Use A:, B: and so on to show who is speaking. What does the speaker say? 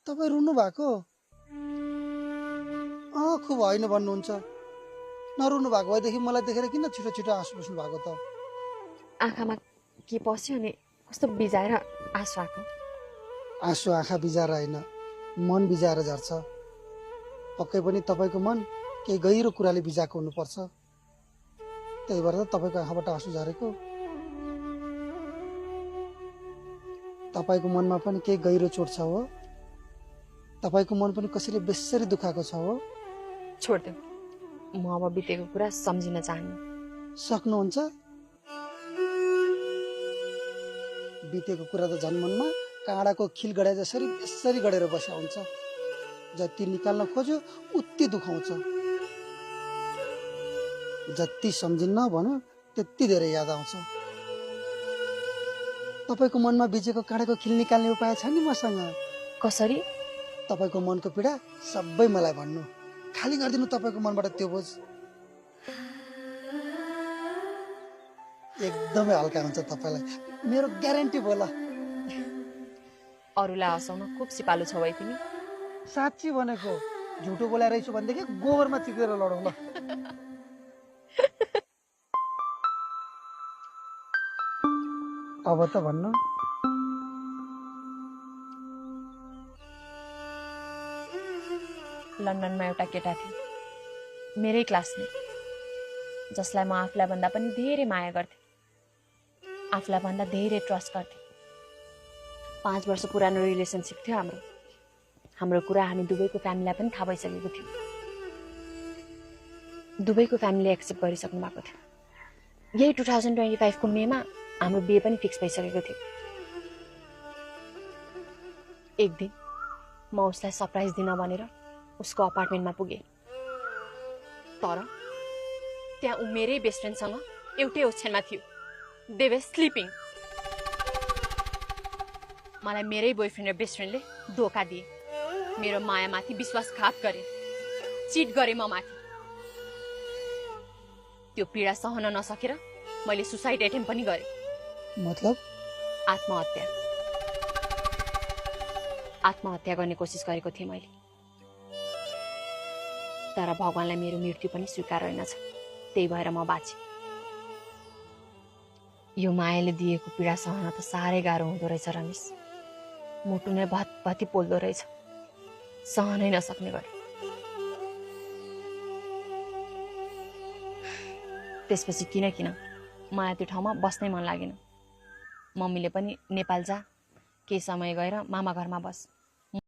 A: तपाईँ रुनु भएको? खुब होइन भन्नुहुन्छ। नरुनु भएको भएदेखि मलाई देखेर किन छिटो छिटो आँसु बस्नु भएको त?
B: आँखामा के पस्यो अनि कस्तो बिजाएर आँसु आएको?
A: आँसु आँखा बिजाएर होइन, मन बिजाएर झर्छ। पक्कै पनि तपाईँको मन केही गहिरो कुराले बिजाएको हुनुपर्छ, त्यही भएर त तपाईँको आँखाबाट आँसु झरेको। तपाईँको मनमा पनि केही गहिरो चोट छ हो? तपाईँको मन पनि कसैले बेसरी दुखाएको छ हो?
B: छोड्देऊ, म अब बितेको कुरा सम्झिन चाहन्न।
A: सक्नुहुन्छ? बितेको कुरा त झन् मनमा काँडाको खिल गडे जसरी बेसरी गडेर बस्या हुन्छ। जति निकाल्न खोज्यो उति दुखाउँछ। जति सम्झिन्न भन्यो त्यति धेरै याद आउँछ। तपाईँको मनमा बिजेको काँडाको खिल निकाल्ने उपाय छ नि मसँग।
B: कसरी?
A: तपाईँको मनको पीडा सबै मलाई भन्नु, खाली गरिदिनु तपाईँको मनबाट त्यो बोझ। एकदमै हल्का हुन्छ तपाईँलाई, मेरो ग्यारेन्टी बोला।
B: अरूलाई हँसाउन खुब सिपालु छौ है तिमी।
A: साँच्ची भनेको, झुटो बोलाएर रहेछु भनेदेखि गोबरमा चिकेर लडौँ ल। अब त भन्नु।
B: लन्डनमा एउटा केटा थियो, मेरै क्लासमेट, जसलाई म आफूलाई भन्दा पनि धेरै माया गर्थेँ, आफूलाई भन्दा धेरै ट्रस्ट गर्थेँ। 5 वर्ष पुरानो रिलेसनसिप थियो हाम्रो कुरा हामी दुवैको फ्यामिलीलाई पनि थाहा भइसकेको थियो। दुवैको फ्यामिलीले एक्सेप्ट गरिसक्नु भएको थियो। यही 2025 को मेमा हाम्रो बिहे पनि फिक्स भइसकेको थियो। एक दिन म उसलाई सरप्राइज दिन भनेर उसको अपार्टमेन्टमा पुगेँ, तर त्यहाँ ऊ मेरै बेस्ट फ्रेन्डसँग एउटै ओछ्यानमा थियो। They were sleeping. मलाई मेरै बोयफ्रेन्ड र बेस्ट फ्रेन्डले धोका दिए, मेरो मायामाथि विश्वासघात गरे, चिट गरे म माथि। त्यो पीडा सहन नसकेर मैले सुसाइड एटेम्प पनि गरेँ।
A: मतलब?
B: आत्महत्या गर्ने कोसिस गरेको थिएँ मैले, तर भगवानलाई मेरो मृत्यु पनि स्वीकार रहेनछ, त्यही भएर म बाँचेँ। यो मायाले दिएको पीडा सहन त साह्रै गाह्रो हुँदो रहेछ रमेश। मुटु नै भत्भती पोल्दो रहेछ, सहनै नसक्ने गरी। त्यसपछि किन मलाई त्यो ठाउँमा बस्नै मन लागेन। मम्मीले पनि नेपाल जा, केही समय गएर मामा घरमा बस,